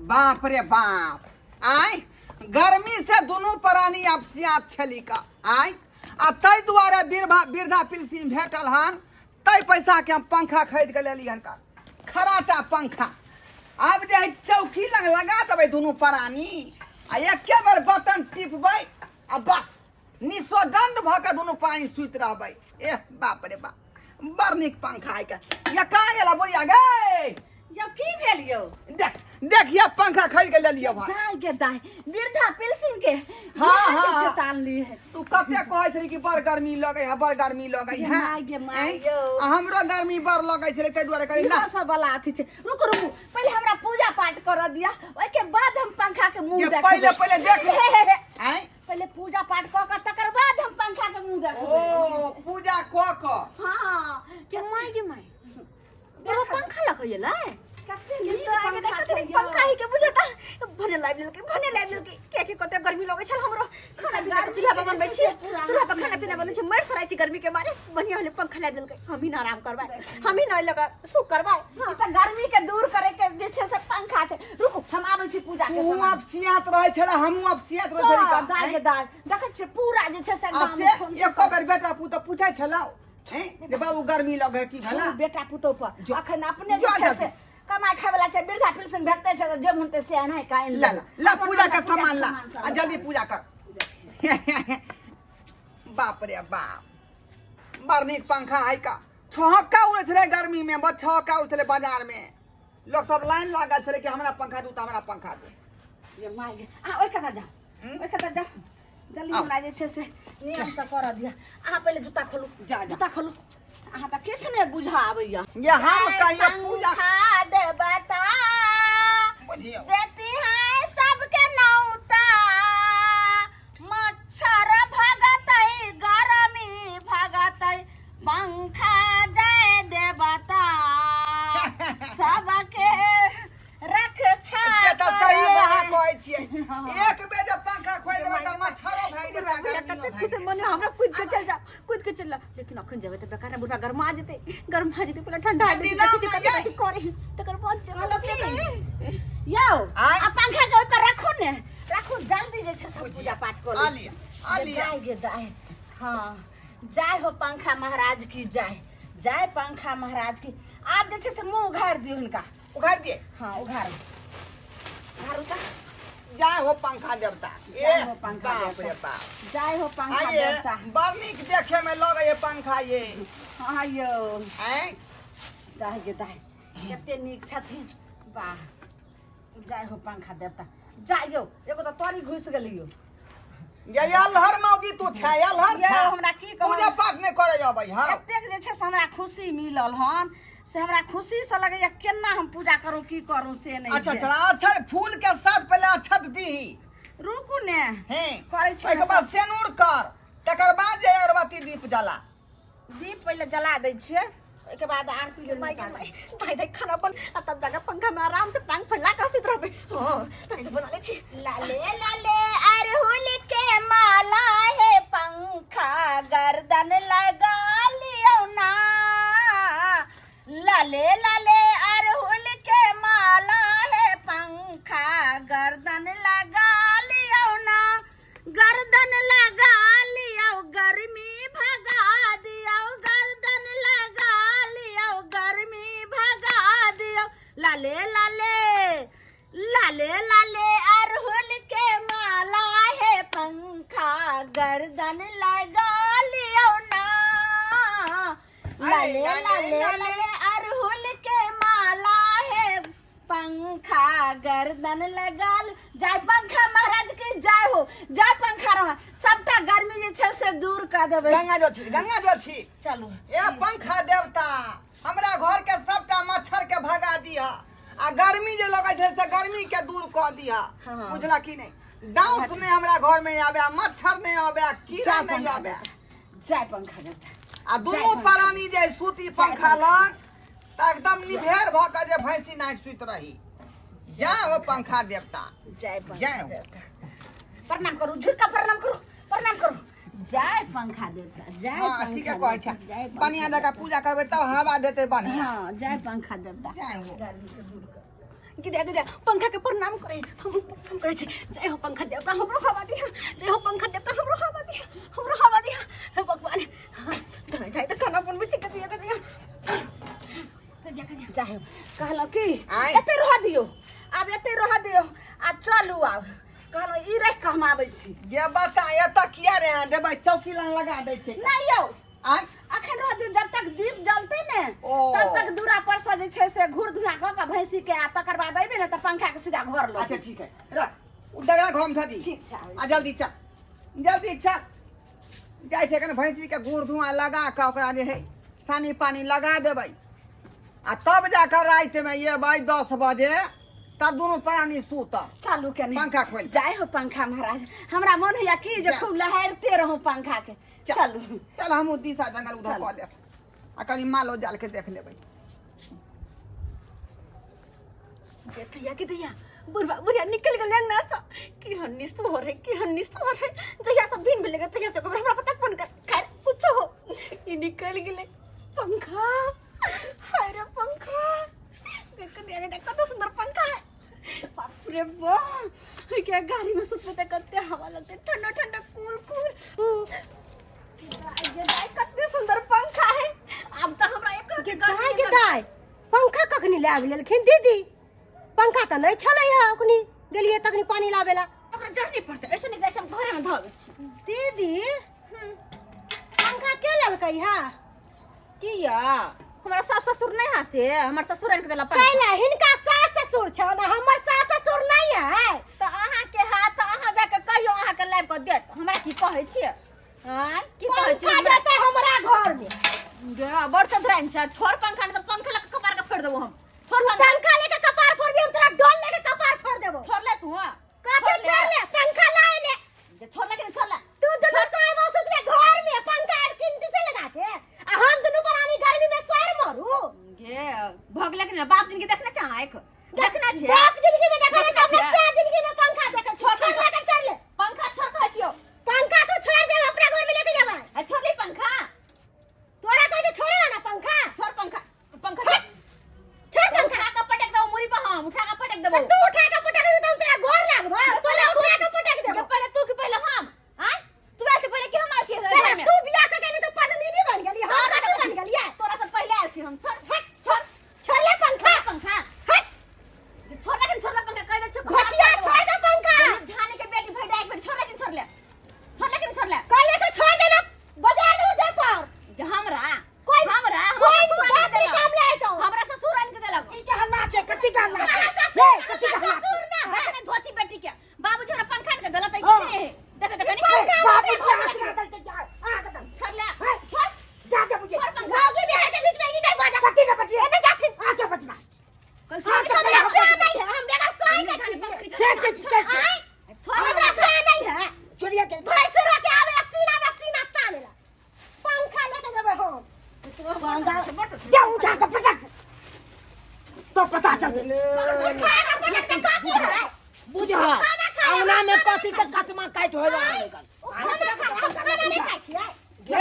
बाप रे बाप, आय गर्मी से दुनू प्राणी आब सियात छली का आय, आ ताहि दुआरे वृद्धा वृद्धा पेंशन भेटल हन, ताहि पैसा के हम पंखा खरीद के लेली हन का खराटा पंखा। आब जे है चौकी लग लगा देबै दुनू प्राणी आ एके बेर बटन टिपबै आ बस निसोदंड भऽ के दुनू प्राणी सुति रहबै। एह बाप रे बाप, बड़ नीक पंखा है का। या कहाँ गेला बुढ़िया गे? यौ की भेल यौ? देख देख, ये पंखा खरीद के ले लियो भाई। दाय के दाय, वृद्धा पेंशन के हाँ, इएह हाँ, जे छै हाँ। से आनली है। तू कते कहै छली कि बड़ गर्मी लगै है, बड़ गर्मी लगै है। My गे my ऐं? यौ। आ हमरो गर्मी बड़ लगै छलै, ताहि दुआरे कहली ना। इहो सब वाला अथी छै। रुकू रुकू, पहिले हमरा पूजा पाठ करऽ दिअ, ओहिके बाद हम पंखा के मुंह ये देखबै। पहिले पहिले देख ले। ऐं? पहिले पूजा पाठ कऽ कऽ तकर बाद हम पंखा के मुंह देखबै। ओ पूजा कऽ कऽ। हाँ। के my गे my, बड़ो पंखा लग गेलै। कते के नीक तोरा के पंखा देखत छै नी यौ। पंखा ही के बुझता भने लाइब लेलकै, भने लाइब लेलकै। के के कते गर्मी लगै छल हमरो, खाना पीना के चूल्हा पर बनबै छी, चूल्हा पर खाना पीना बनबै छी, मरि सराइ छी गर्मी के मारे। बढ़िया होले पंखा लाइब लेलकै, हम ही न आराम करबै, हम ही न लग सुख करबै। ई तऽ गर्मी के दूर करे के जे छै से पंखा छै। रुकू, हम आबै छी पूजा के तू सामान। अब सियात रहै छला, हमहूँ अब सियात रहै छली तऽ दाय गे दाय, देखै छियै पूरा जे छै से आ गाम से खून से एको सब- बेर बेटा पुतोह पूछै छलौ हैं जे बाबू गर्मी लगै की भेला? छोड़ू बेटा पुतोह पर, जो- अखन अपने जे जो छै जल्दी। से कमाय खाय वाला छै, वृद्धा पेंशन भेटते छै तऽ जे मन ते से एनाहि कऽ आनि ला लेबै। ला ला अपन पूजा के पूजा सामान ला सामान सब आ जल्दी पूजा कर। बाप रे बाप, बड़ नीक पंखा है का। छहक्का उड़ै छलै गर्मी में, बड़ छहक्का उड़ै छलै। बाजार में लोग सब लाइन लागल छलै कि हमरा पंखा दू तऽ हमरा पंखा दू। ये my गे, अहाँ ओहि कता जाउ, ओहि कता जाउ जल्दी। आउ। हमरा जे छै से नियमसँ करऽ दिअ। अहाँ पहिले जुत्ता खोलू। जा, जा। जुत्ता खोलू। अहाँ तऽ किछु नहि बुझऽ आबैया। ये हम कहियो पूजा पंखा देवता बुझियौ देती है सबके नौता, मच्छर भगतै गरमी भगतै, पंखा जय देवता सबके रक्षा। से तऽ सही अहाँ करबै। कहै छियै, एक बेर जब पंखा खोलि देबै तऽ मच्छरो भागि जेतै, बुढ़वा गर्मियो कते भागि खुश जेतै। मने हमरा कूद के चल जा, कूद के चल जा। लेकिन अखन जेबै तऽ बेकार बुढ़वा गरमा जेतै, गरमा जेतै। पहिले ठंडा जल्दी जेतै, लाउ देखै छियै ने, कते यै। कथी करे, तकर बाद जेबै। कहलहुँ की? यौ, आँय? आ पंखा के ओहि पर राखू ने, राखू जल्दी, जे छै सब पूजा पाठ कऽ आ लै लिअ, छी। आ लिअ। दाय गे दाय, हाँ जय हो पंखा महाराज की जय, जय पंखा महाराज की। आब जे छै से मुँह उघारि दियौ हिनका। उघारि दिए? हाँ, उघारू उघारू तऽ। जय हो पंखा देवता। ए जय हो पंखा बाप रे देवता। बाप, जय हो पंखा आये देवता। बड़ नीक देखे में लगे ये पंखा ये। हाँ यौ। आँय? दाय गे दाय, कते नीक छथिन, वाह। जय हो पंखा देवता जय। यौ एगो तऽ तरी घुसि गेलै यौ। ये अलहर मौगी तू छै, अलहर यौ, छै। हमरा की कहू? पूजा पाठ नहि करे अबै हँ। एतेक जे छै से हमरा खुशी मिलल हन से हमरा खुशी से लगैया केना हम पूजा करू की करू से नहि अच्छा जे। चल, अच्छा फूल के साथ पहले अक्षत दीही। रुकू ने, हे करै छी ओहिके ने बाद सब। सेनूर कर, तकर बाद जे अगरबत्ती दीप जला। दीप पहिले जला दै छियै, ओहिके बाद आरती माय गे माय, दाइ दाइ खाना बन आ तब जाके पंखा में आराम से टांग फैला के सुति रहबै। हां दाइ दाइ बना ले छी। लाले लाले अरहुल के माला है पंखा गर्दन लगा लियो ना, लाले लाले अरहुल के माला है पंखा गर्दन लगा लियो ना, गर्दन लगा लियो गर्मी भगा दियो, गर्दन लगा लियो गर्मी भगा दियो, लाले लाले लाले लाले अरहुल के माला है पंखा गर्दन लगा लियो ना, लाले लाले लाले अरहुल के माला है पंखा गर्दन लगा जय पंखा महाराज के जय हो, जय पंखा रहा, सबटा गर्मी जे छै से दूर कऽ देबै। गंगा जल छी, गंगा जल छी। चलू। ए पंखा देवता, हमरा घर के सबटा मच्छर के भगा दिह आ गर्मी जे लगै छै से गर्मी के दूर कऽ दिह। हाँ। बुझला की नहि? डाउस नहि हमरा घर में आबे, मच्छर नहि आबे, कीड़ा जय नहि पंखा आबे। देवता, जय पंखा देवता। आ दुनू प्राणी जे सूती पंखा लग तऽ एकदम निभेर भऽ कऽ जे भैंसी नहि सुति रही। जय हो पंखा देवता, जय पंखा जय हो। देवता। प्रणाम करू, झुक कऽ प्रणाम करू, प्रणाम करू। जय पंखा देवता, जय हाँ पंखा ठीके कहै देवता, छै। जय पंखा बढ़िया जकाँ देवता। पूजा करबै तब हवा देतै बढ़िया। हाँ, जय पंखा देवता। जय हो। गर्मी के दूर कर। गिरा गिरा पंखा के प्रणाम करे हम हम करे छी जय हो पंखा देवता हमरो हवा दिया जय हो पंखा देवता हमरो हवा दिया हमरो हवा दिया हे भगवान धाय धाय त खाना बनबै छी कतिया कतिया कतिया जाहे कहलहुँ कि आँय। एते रह दियौ आब एते रह दियौ आ चलू आब कहलहुँ ई राखि कऽ हम आबै छी गे बता एतऽ किया रे अहाँ देबै चौकी लग लगा दै छै नहि यौ आँय अखन रह दियौ जब तक दीप जलतै ने ओ। तब तक दूरा पर से जे छै से घूर धुआ कऽ कऽ भैंसी के आ तकर बाद अयबै ने तऽ पंखा के सीधा घर लऽ अच्छा ठीक है रख उ डगरा घर में धऽ दी ठीक छै आबै छी। आ जल्दी चल जल्दी चल जाइ छै कने भैंसी के गुड़ धुआं लगा कऽ ओकरा जे है सानी पानी लगा देबै आ तब जाकऽ रातिमे एबै 10 बजे तब दुनू प्राणी सुतब। चालू केने पंखा खोलि। जाय हो पंखा महाराज, हमरा मन होइया कि जे जा। खूब लहरते रहूं पंखा के। चल। चलू। चल, हमहूँ दिशा जंगल उधर चल। कऽ लेब आ कनि मालो जाल के देख लेबै। गे दैया के दैया, बुढ़वा बुढ़िया निकल गेलै अंगना से। कि हन्नी सोहर है, कि हन्नी सोहर है। जहिया सब भिन भेलै तहिया से ओकरा हमरा पता फोन कर। खैर पूछो हो, ई निकल गेलै पंखा। हाय रे पंखा, देख देख देख, कत सुंदर पंखा है। बाप रे बाप, क्या गाड़ी में सुतबे त कते हवा लगते, ठंडा ठंडा, कूल कूल। दाई गे दाई, कते सुंदर पंखा है। अब त हमरा एक के दाय गे दाय, पंखा कखनी लाबि लेलखिन दीदी? पंखा तऽ नहि छलै है, अखनी गेलियै तखनी पानी लाबे ला। ओकरा जरनी पड़तै, ऐसे नहीं जैसे हम घरे में धऽ दै छी। दीदी, पंखा के लेलकै है? किया, हमरा सास ससुर नहीं है से हमर ससुर आनि के देला पंखा। कैला हिनका सास ससुर छन, हमर सास ससुर नहीं है? तऽ अहाँके हाथ तऽ अहाँ जाके कहियो, अहाँके लाबि कऽ देत। हमरा की कहै छियै? आँय, की कहै छियै? पंखा जेतै हमरा घर में। गे, बड़ चतुराइन छै। छोड़ पंखा, नहि तऽ पंखा लऽ कऽ कपार के फोड़ि देबो हम। छोड़ तू पंखा। पंखा लेके कपार फोड़बी, हम तोरा डोल लेके कपार फोड़ देबो। छोड़ ले तू। हाँ, कथी? छोड़ ले। छोड़ ले पंखा, लाए ले। जे छोड़ ले कि नहीं छोड़ ले? तू दुनू साय सुतबे घर में पंखा आर किंती से लगा के, आ हम दुनू प्राणी गर्मी में सर मरू। गे, भगले कि नहीं? बाप जिनके देखना चाह, एक देखना छै। बाप जिंदगी में देखा देखना तो अपना छै। से जिंदगी में पंखा देखे। छोड़, छोड़ लेकर चल ले। पंखा छोड़ कहै छियौ। पंखा तू छोड़ दे, अपना घर में लेके जाबे। आ, छोड़ ले पंखा। तोरा कहै छै छोड़े ना पंखा। छोड़ पंखा, पंखा छोड़। छोड़ पंखा। उठा के पटक देबो मुरी पर हम, उठा के पटक देबो। तू उठा के पटक देबो त हम तोरा गोर लागबो। तोरा उठा के पटक देबो। पहले तू कि पहले हम? आय, तू आयल छी पहले कि हम आयल छी? पहले घर में तू बियाह के गेली तो पद्मिनी बन गेली, हम कथी बन गेलियै? तोरा से पहले आयल छी हम। छोड़, हट, छोड़। छोड़ ले पंखा। पंखा। हट। छोड़ लेकिन, छोड़ ले पंखा, कह दे छो। घोचिया, छोड़ दे पंखा। झाने के बेटी भैडा, एक बेर छोड़ लेकिन, छोड़ ले, छोड़ लेकिन, छोड़ ले। कहले तो छोड़ देना, बाजार में जा पर। जे हमरा कोई हमरा हमरा कोई ससुर आनि बाप के के देलक। काम ले आइतो। हमरा ससुर आनि के देलक। कथी के हल्ला छै? कथी के हल्ला छै? हमरा हे, कथी के हल्ला छै? ससुर ना है धोची बेटी के बाबूजी हमरा पंखा आनि के देलक त हाँ। ई देख देख हे, नहीं। बाबूजी अहाँके देलकै कि अहाँके देलकै? छोड़ ले। हे, छोड़। जा दे बुझे। छोड़ पंखा। मौगी बिहार के बीच में ई नहीं बाजा। कथी ने बतिया? एने जाथिन। अहाँके बतिया। कल हाँ, छोड़। तो हमरा से नहीं है, हम बेगर साई के छी। छे छे छे छे। आय, छोड़। हमरा से नहीं है। चोरिया के भैंसुरा के आवे सीना में सीना तानेला। पंखा लेके जेबै हम। पंखा दे, उठा के पटक तो पता चल। उठा के पटक के कथी है? बुझा खाना खाए। अंगना में कथी के कटमा काट होय आय, उ खाना खाए, हम खाना नहीं खाइ छियै। गे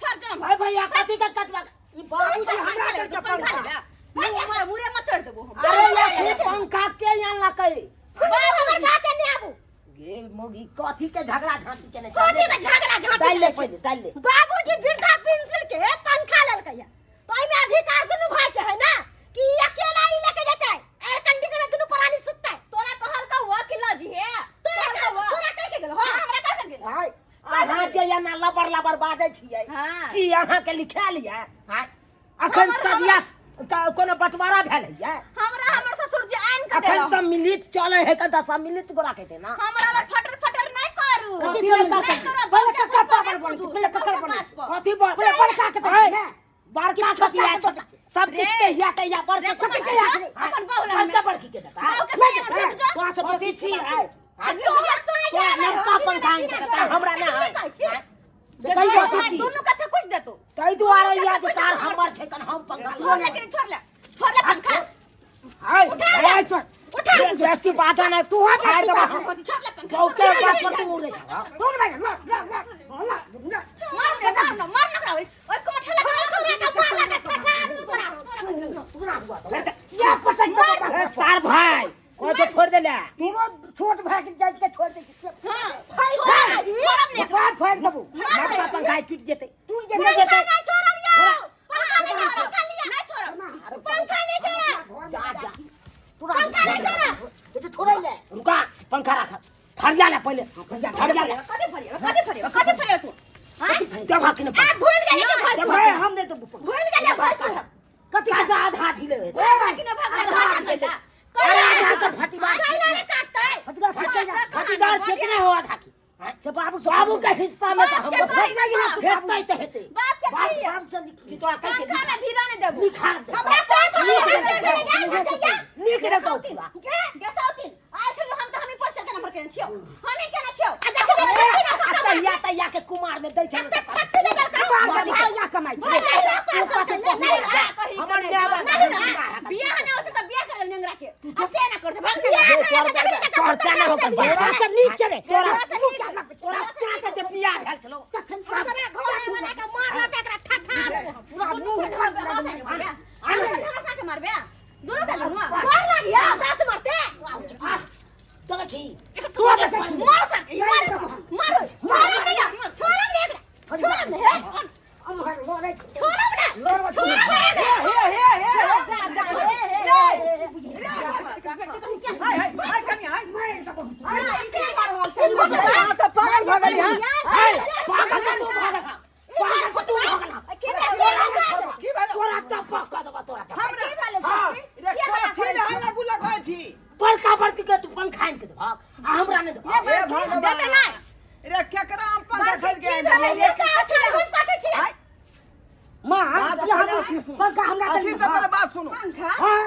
छोड़ जो। भाई भैया, कथी के कटमा? ई बाबूजी हमरा के पंखा पंखा ले, मुँह मुरे में चढ़ देबो हम। अरे ये पंखा के आनलकै? सुनू, हमर बात एने आबू। गे मोगी, कथी के झगड़ा झांटी केने छै? कथी के झगड़ा झांटी? दालि ले पहिले, दालि ले। बाबूजी वृद्धा पेंशन के पंखा लेलकै है तो एहिमे अधिकार दुनू भाई के है ना, कि ई अकेला ही लेके जेतै? एयर कंडीशन में दुनू प्राणी सुततै। तोरा कहल का हुआ कि लजी हे? तोरा कहल का हुआ? तोरा कह के गेल हो? हाँ, हमरा कह के गेल। हाय, अहाँ जे एना लबर लबर बाजै छियै हाँ। की अहाँके लिखायल ये? हाय, अखन सजिया कोनो बंटवारा भेल है? हमरा हमर ससुर जी आनि के अखन देलक। सम्मिलित चले है तऽ सम्मिलित गोरा के ना। हमरा लग फटर फटर नहीं करू। कथी से नहीं करू। पहिले ककर पागल बनै छै? पहिले ककर बनै छै? कथी बड़? पहिले बड़का के देखी ने, बड़का कथी है? छोटा सब किछ के हिया के हिया बड़का कथी के हिया? अपन बहू लग में। बड़का बड़की के देता। बहू के संगे में सुत जो। तोरा सब कथी छी है? तोहर साई तोरा नवका पंखा आनि के देता, हमरा ना नहीं कहै छी। से कहि दोनों कथी भाई छी? दोनों कथे कुछ देतो। ताहि दुआरे ई अधिकार हमर छै तन हम पंखा छोड़ लेकिन, छोड़ ले, छोड़ ले पंखा। हाय हाय, छोड़, उठा। बेसी बाजा नहीं तू, हट। छोड़ ले पंखा। चौके बात पर तू उड़े छा। मार ने, मार ना, मार ना, ओइ ओइ को ठेला। तोरा के मारला के ठठा आदमी तोरा। तोरा हुआ दो। या पटक दे सार भाई कोई तो छोड़ दे ले तोरो छोट भाई के जाइत के छोड़ दे हां छोड़ब ने बात फाड़ देबू नवका पंखा टूट जेतै टूट टूट जेतै जेतै नहीं छोड़ब यौ पंखा नहीं छोड़ब नहीं छोड़ब पंखा नहीं छोड़ब जा जा तोरा पंखा नहीं छोड़ब तो छोड़ै ले रुका पंखा राख फरिया ले पहिले फरिया ले कथी फरिया कथी फरिया कथी फरिया तू हां जब हक ने आ भूल गेली कि जब भैंस हम नहीं तो भूल गेली भैंस कथी काचा आधा ढीले होते भाग ने भाग आधा भाग अरे आधा तो फटीबार कैला ने काटतै फटका फटका फटीदार छेकने हो आधा की से बाबू बाबू के हिस्सा में तो हम बाप के कही हेतै तो हेतै बाप के बाप कही बाप से लिख कि तोरा कहि पंखा में भीरा ने देबू लिखा दे हमरा साथ नीक रे गौती बा गेसौतिन आयल छलियो हम तऽ हमी पैसा के नंबर केने छियौ हमी केने छियौ आ जखन तैया तैया के कुमार में दै छै खट्टी दे दलका कुमार के तैया कमाइ छै नहीं तू कथी नहीं कही हमर माय बाप नहीं ना बियाह ना होसे त बियाह कर नेंगरा के आ से ना करते भाग ने तोहर चाना हो कर तोरा से नीक चले तोरा तोरा से तोरा साथ जे बियाह भेल छलो तखन हमरा घर में बना के मारला त एकरा ठठा देबो पूरा मुंह हमरा साथे मारबे दोनों के दोनों मार लागिया हमरा से मारते तो छी तू देखै छी। मार सक मार मारो छोड़ब नहीं छोड़ब नहीं एकरा छोड़ब नहीं छोड़ब ना छोड़ब हे हे हे हे जा जा हे हे हाय हाय हाय कनिया हाय ई के कर रहल छै अहाँ तऽ पागल भऽ गेली हँ ए पागल के तू भागल पागल के तू भागल के भेल की भेल तोरा चप्पा कऽ देबो तोरा चप्पा हमरा की भेल हाँ। रे कथी ले हल्ला गुल्ला करै छी बड़का बड़की के तू पंखा आनि के देबहक आ हमरा नहि देबहक हे भगवान रे केकरा हम पंखा खरीद के आनि देलियै रे? हम कथी छियै आय, माँ बात पहिले अथी सुन पंखा हमरा अथी से पहिले बात सुनू पंखा हाँ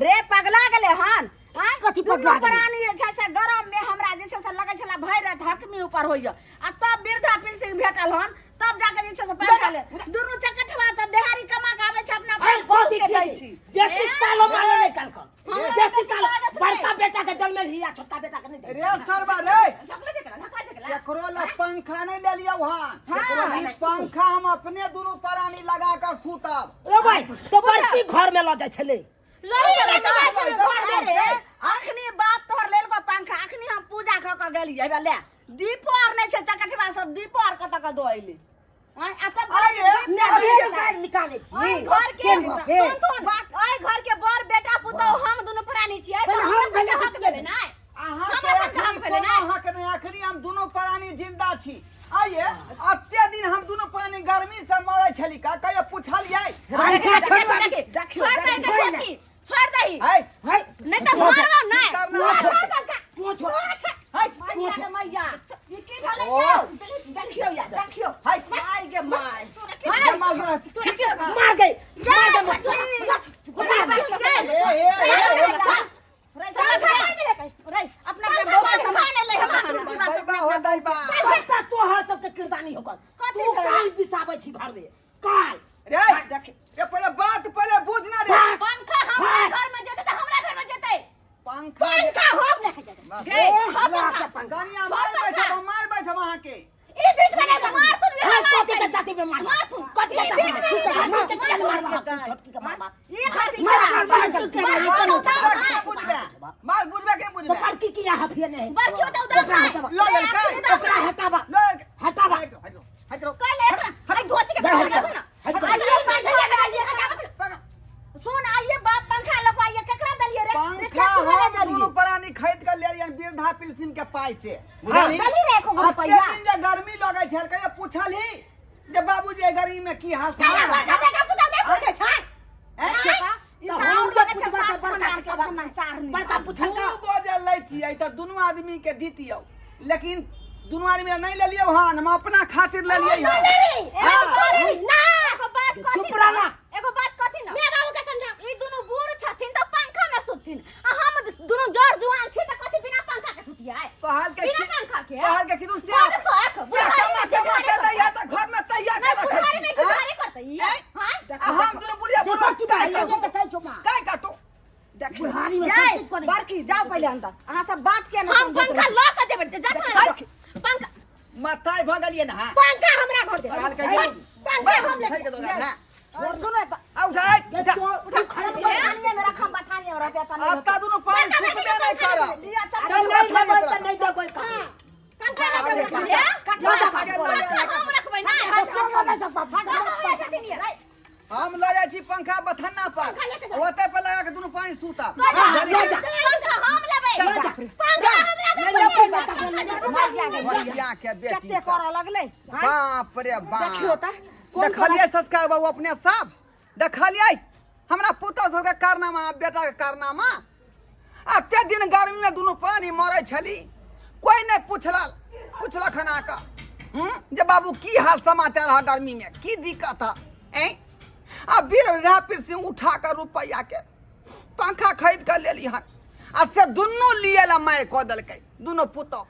रे पगला गेले हन आँय? कथी दुनू पगला गेलै? प्राणी जे छै से गरम में हमरा जे छै से लगै छला भरि राति हकमी ऊपर होइया आ तब वृद्धा पेंशन भेटल हन तब जाके जे छै से पैसा ले दुनू चकठवा तऽ देहारी कमा के आबै छै अपना अरे बहू कथी के छियै दै छी बेसी सालो मांगे नहीं कल हमरा बेसी बेसी सालो बाजत नहि। बड़का बेटा के जन्म हिया छोटका बेटा के नहीं जन्म रे सरबा रे ढकले झकला ढकले झकला केकरो ला पंखा नहीं ले लियौ हन केकरो भी पंखा हम अपने दुनू प्राणी लगा के सुतब रे भाई तो बड़की घर में ल जाइ छलै लई गेलै तऽ जाइ छलै दे, घर में रे। दे। अखनी बाप तोहर लेलको पंखा अखनी हम पूजा कऽ के गेलियै हे ले दीपो आर नहि छै चकठवा सब दीपो आर कतऽ के दऽ अयली आँय, आ तब अरे, दीप अरे, नहि गाड़ी निकाले छी ओइ घर के केन भऽ के? सुन सुन ओइ घर के बर बेटा पुतोह हम दुनू प्राणी छियै तऽ पहिले हमरा हम सबके भेलै हक भेलै ने अहाँ हमरा के सबके हक अखनी भेलै कोनो ने हक नहीं अखनी हम दुनू प्राणी जिंदा छी आइए अते दिन हम दुनू प्राणी गर्मी से मरै छली का कहियो पुछलियै पंखा छोड़ देखी, देखियौ, छोड़ दही देखियौ। देखो छी छोड़ दही है है नहीं तऽ मारबो की नहि करना है? छोड़ पंखा तू छोड़ है मैया रे मैया ई की भेलै ओ। यौ देखियौ या देखियौ है माय गे my ये मार ठीक है ना मार गई मार गई ए ए ए रे अपना के बौआ संभाल ले दैबा हो दैबा सबटा तोहर सबके किरदानी होकर कथी तू भेलै? काल बिसाबै छी घर में काल रे रे पहिले बात पहिले बुझ ना रे पंखा हमरा घर में जेतै तऽ हमरा घर में जेतै पंखा पंखा हम लेके जेतै गे ला के पंखा कनिया मार बैठब मार बैठब अहाँ के ई बीच में नहीं मार तू हाँ, कथी के जाति में मार मार तू। कथी के जाति में ठीक है मार के किया मार छोटकी के मार ई खातिर मार मार मार के मार, मार मार, मार के बुझबे मार बुझबे के तो बुझबे बड़की की यहाँ फिर नहीं बड़की होता उधर ओकरा नहीं। हटाबा लो लड़का ओकरा हटाबा लो हटाबा हटो हटो हटो कल एकरा आई घोची के दे, पकड़ हट, ना हट, आइए पंखा लगा लिए हटावत सुन आइए बाप पंखा लगवाइए केकरा देलिए रे रे पंखा केकरा हम देलिए दुनू प्राणी खरीद के लेलियन वृद्धा पेंशन के पाई से बुझलही देली रे एको गो अते रुपैया दिन जे गर्मी लगै छल कहियो पूछलही जे बाबूजी एहि गर्मी में की हाल काला बड़का बेटा पुतोह नहीं पूछे छै हैं? ई तो तऽ हम और जब लगै छै पूछबा सात तऽ बड़का खानदान के के अपना चार नी बड़का पूछल दू गो जे लैतियै तऽ दुनू आदमी के दितियौ लेकिन दुनू आदमी नहि लेलियै हन हम अपना खातिर लेलियै हन एगो बात ना एगो बात कथी चुप रहना। एगो बात कथी ना मैं बाबू के समझा ई दुनू बूढ़ छथिन तऽ पंखा में सुतथिन आ हम दुनू जर जुआन छी तऽ कथी बिना पंखा के सुतियै पहल के बिना पंखा के पहल के किदू से बड़ शौक, से बुढ़ारी कमा में कमा के घिघारे दैया तऽ घर में तैयार नहीं कर रखै बुढ़ारी में छी घिघारे करतै ई हां आ हम दुनू बुढ़िया बुढ़वा देखो की काय बात काटू छै छौ माँ काय काटू देखियौ। बुढ़ारी में यै, सब चीज करै। बड़की जाओ पहिले अंदर अहाँ सब बात किया हम पंखा ल के जेबै जा ना पंखा माथाइ भऽ गेलियै ने हाँ पंखा हमरा घर दे पहल के पंखा हम खरीद लेके के दो हाँ सुनो त आ उठाय ये उठा तो तू खड़ा कर बथानिए में रखम, बथानिए में रहते त अब ता दुनू पानी सुतबे नहीं करब। लिया चल। चल नहीं बथाने देबै पर तऽ नहीं देबै ककरो। पंखा नहीं देबै कटवा, लऽ जा, पंखा हम रखबै ना। तो क्यों लऽ जा बाप? कतऽ हो जाइ छथिन ये? हम लऽ जाइ छी पंखा बथन्ना पर, ओतै पर लगा के दुनू पानी सुतब। हाँ, लऽ जा। पंखा हम लेबै। लऽ जा। पंखा हमरा नहीं देबै। लेबै ना तऽ नहीं लेबै। मारिया गेल। भैया के बेटी कते सब। करऽ लगलै? बाप रे बाप। देखियो तऽ कोन। देखलियै संस्कार बाबू अपने सब देखलियै हमरा पुतहु सबके कारनामा, बेटाके कारनामा। एते दिन गर्मी में दुनू पानी मरै छली, कोई नहीं पूछलक पूछलक हन आके जे बाबू की हाल समाचार है, गर्मी में की दिक्कत है। ऐं आ बीर पीर सिंह उठा कर रुपैआ के पंखा खरीद कर लेली हन आ से दुनू लिए ला मारि कऽ देलकै दुनू पुतहु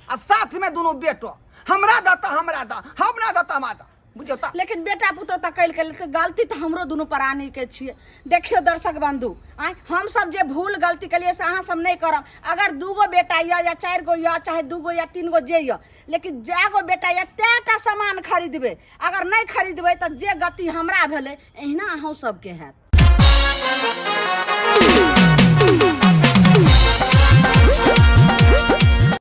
आ साथ में दुनू बेटो, हमरा दऽ हमरा दऽ, हमरा दऽ, हमरा दऽ। बुझियौ तऽ। लेकिन बेटा पुतोह तऽ कयल के लेकिन गलती तऽ हमरो दुनू प्राणी के छियै। देखियौ दर्शक बंधु, आँय हमसब जे भूल गलती केलियै से अहाँ सब नहि करब। अगर दूगो बेटा यऽ या चारि गो यऽ, चाहे दूगो या तीन गो जे यऽ, लेकिन जए गो बेटा यऽ तएटा सामान खरीदबै। अगर नहि खरीदबै तऽ जे गति हमरा भेलै एहिना अहूँ सबके हैत।